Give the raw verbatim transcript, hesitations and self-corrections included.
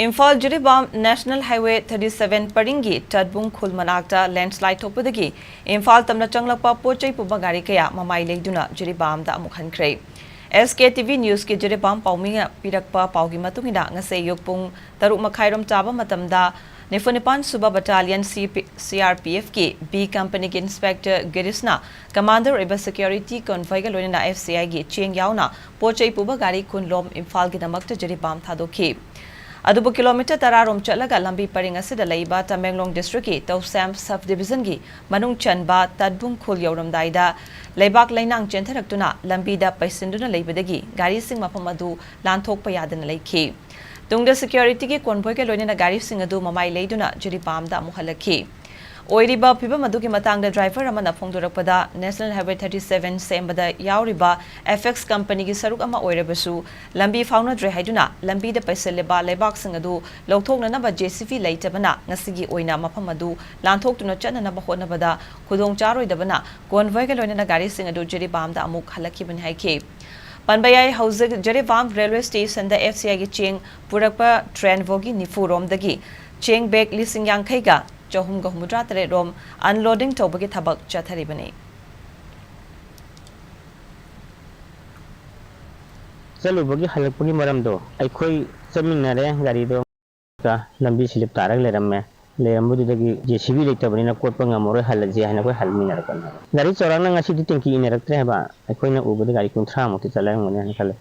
Imphal Jiribam National Highway thirty seven ꯄꯔꯤꯡꯒꯤ ꯇꯠꯕꯨꯡ ꯈꯨꯜ ꯃꯅꯥꯛꯇ landslide ꯊꯣꯛꯄꯗꯒꯤ ꯏꯝꯐꯥꯜ ꯇꯝꯅ ꯆꯪꯂꯛꯄ ꯄꯣꯠ ꯆꯩ ꯄꯨꯕ ꯒꯥꯔꯤ ꯀꯌꯥ ꯃꯃꯥꯏ ꯂꯩꯗꯨꯅ ꯖꯤꯔꯤꯕꯥꯝꯗ ꯑꯃꯨꯛ ꯍꯟꯈ꯭ꯔꯦ꯫ S K T V Newsꯀꯤ Jiribam ꯄꯥꯎꯃꯤꯅ ꯄꯤꯔꯛꯄ ꯄꯥꯎꯒꯤ ꯃꯇꯨꯡ ꯏꯟꯅ, ꯉꯁꯤ ꯑꯌꯨꯛ ꯄꯨꯡ ꯇꯔꯨꯛ ꯃꯈꯥꯏꯔꯣꯝ ꯇꯥꯕ ꯃꯇꯝꯗ ꯅꯤꯐꯨ ꯅꯤꯄꯥꯟ ꯁꯨꯕ Battalion C P, C R P Fꯀꯤ B Companyꯒꯤ Inspector ꯒꯤꯔꯤꯁꯅ commander ꯑꯣꯏꯕ security convoyꯒ ꯂꯣꯏꯅꯅ F C Iꯒꯤ ꯆꯦꯡ ꯌꯥꯎꯅ ꯄꯣꯠ ꯆꯩ ꯄꯨꯕ ꯒꯥꯔꯤ ꯀꯨꯟꯂꯣꯝ ꯏꯝꯐꯥꯜꯒꯤꯗꯃꯛꯇ ꯖꯤꯔꯤꯕꯥꯝ ꯊꯥꯗꯣꯛꯈꯤ꯫ ꯑꯗꯨꯕꯨ ꯀꯤꯂꯣꯃꯤꯇꯔ ꯇꯔꯥ ꯔꯣꯝ ꯆꯠꯂꯒ ꯂꯝꯕꯤ ꯄꯔꯤꯡ ꯑꯁꯤꯗ ꯂꯩꯕ ꯇꯃꯦꯡꯂꯣꯡ districtꯀꯤ ꯇꯧꯁꯦꯝ sub divisionꯒꯤ ꯃꯅꯨꯡ ꯆꯟꯕ ꯇꯠꯕꯨꯡ ꯈꯨꯜ ꯌꯧꯔꯝꯗꯥꯏꯗ ꯂꯩꯕꯥꯛ ꯂꯩꯅꯥꯡ ꯆꯦꯟꯊꯔꯛꯇꯨꯅ ꯂꯝꯕꯤꯗ ꯄꯩꯁꯤꯟꯗꯨꯅ ꯂꯩꯕꯗꯒꯤ ꯒꯥꯔꯤꯁꯤꯡ ꯃꯐꯝ ꯑꯗꯨ ꯂꯥꯟꯊꯣꯛꯄ ꯌꯥꯗꯅ ꯂꯩꯈꯤ꯫ ꯇꯨꯡꯗ securityꯒꯤ convoyꯒ ꯂꯣꯏꯅꯅ ꯒꯥꯔꯤꯁꯤꯡ ꯑꯗꯨ ꯃꯃꯥꯏ ꯂꯩꯗꯨꯅ ꯖꯤꯔꯤꯕꯥꯝꯗ ꯑꯃꯨꯛ ꯍꯜꯂꯛꯈꯤ꯫ ꯑꯣꯏꯔꯤꯕ ꯐꯤꯚꯝ ꯑꯗꯨꯒꯤ ꯃꯇꯥꯡꯗ driver ꯑꯃꯅ ꯐꯣꯡꯗꯣꯔꯛꯄꯗ, National Highway thirty seven ꯁꯦꯝꯕꯗ ꯌꯥꯎꯔꯤꯕ Apex Companyꯒꯤ ꯁꯔꯨꯛ ꯑꯃ ꯑꯣꯏꯔꯕꯁꯨ ꯂꯝꯕꯤ ꯐꯥꯎꯅꯗ꯭ꯔꯦ ꯍꯥꯏꯗꯨꯅ ꯂꯝꯕꯤꯗ ꯄꯩꯁꯤꯜꯂꯤꯕ ꯂꯩꯕꯥꯛꯁꯤꯡ ꯑꯗꯨ ꯂꯧꯊꯣꯛꯅꯅꯕ J C B ꯂꯩꯇꯕꯅ ꯉꯁꯤꯒꯤ ꯑꯣꯏꯅ ꯃꯐꯝ ꯑꯗꯨ ꯂꯥꯟꯊꯣꯛꯇꯨꯅ ꯆꯠꯅꯅꯕ ꯍꯣꯠꯅꯕꯗ ꯈꯨꯗꯣꯡ ꯆꯥꯔꯣꯏꯗꯕꯅ convoyꯒ ꯂꯣꯏꯅꯅ ꯒꯥꯔꯤꯁꯤꯡ ꯑꯗꯨ ꯖꯤꯔꯤꯕꯥꯝꯗ ꯑꯃꯨꯛ ꯍꯜꯂꯛꯈꯤꯕꯅꯤ ꯍꯥꯏꯈꯤ꯫ ꯄꯟꯕ ꯌꯥꯏ, ꯍꯧꯖꯤꯛ ꯖꯤꯔꯤꯕꯥꯝ railway stationꯗ F C Iꯒꯤ ꯆꯦꯡ ꯄꯨꯔꯛꯄ train ꯕꯣꯒꯤ ꯅꯤꯐꯨ ꯔꯣꯝꯗꯒꯤ ꯆꯦꯡ bag ꯂꯤꯁꯤꯡ ꯌꯥꯡꯈꯩꯒ ꯆꯍꯨꯝꯒ ꯍꯨꯝꯐꯨꯇꯔꯥ ꯇꯔꯦꯠ ꯔꯣꯝ unloading ꯇꯧꯕꯒꯤ ꯊꯕꯛ ꯆꯠꯊꯔꯤꯕꯅꯤ꯫ ꯆꯠꯂꯨꯕꯒꯤ ꯍꯜꯂꯛꯄꯒꯤ ꯃꯔꯝꯗꯣ, ꯑꯩꯈꯣꯏ ꯆꯠꯃꯤꯟꯅꯔꯦ ꯒꯥꯔꯤꯗꯣ꯫ ꯂꯝꯕꯤ slip ꯇꯥꯔꯒ ꯂꯩꯔꯝꯃꯦ꯫ ꯂꯩꯔꯝꯕꯗꯨꯗꯒꯤ J C B ꯂꯩꯇꯕꯅꯤꯅ ꯀꯣꯠꯄ ꯉꯝꯃꯔꯣꯏ, ꯍꯜꯂꯁꯤ ꯍꯥꯏꯅ ꯑꯩꯈꯣꯏ ꯍꯟꯃꯤꯟꯅꯔꯛꯄꯅꯦ꯫ ꯒꯥꯔꯤ ꯆꯥꯎꯔꯥꯛꯅ ꯉꯁꯤꯗꯤ ꯇꯦꯡꯀꯤ ꯏꯟꯅꯔꯛꯇ꯭ꯔꯦ ꯍꯥꯏꯕ, ꯑꯩꯈꯣꯏꯅ ꯎꯕꯗ ꯒꯥꯔꯤ ꯀꯨꯟꯊ꯭ꯔꯥ ꯃꯨꯛꯇꯤ ꯆꯠꯂꯝꯒꯅꯤ ꯍꯥꯏꯅ ꯈꯜꯂꯦ꯫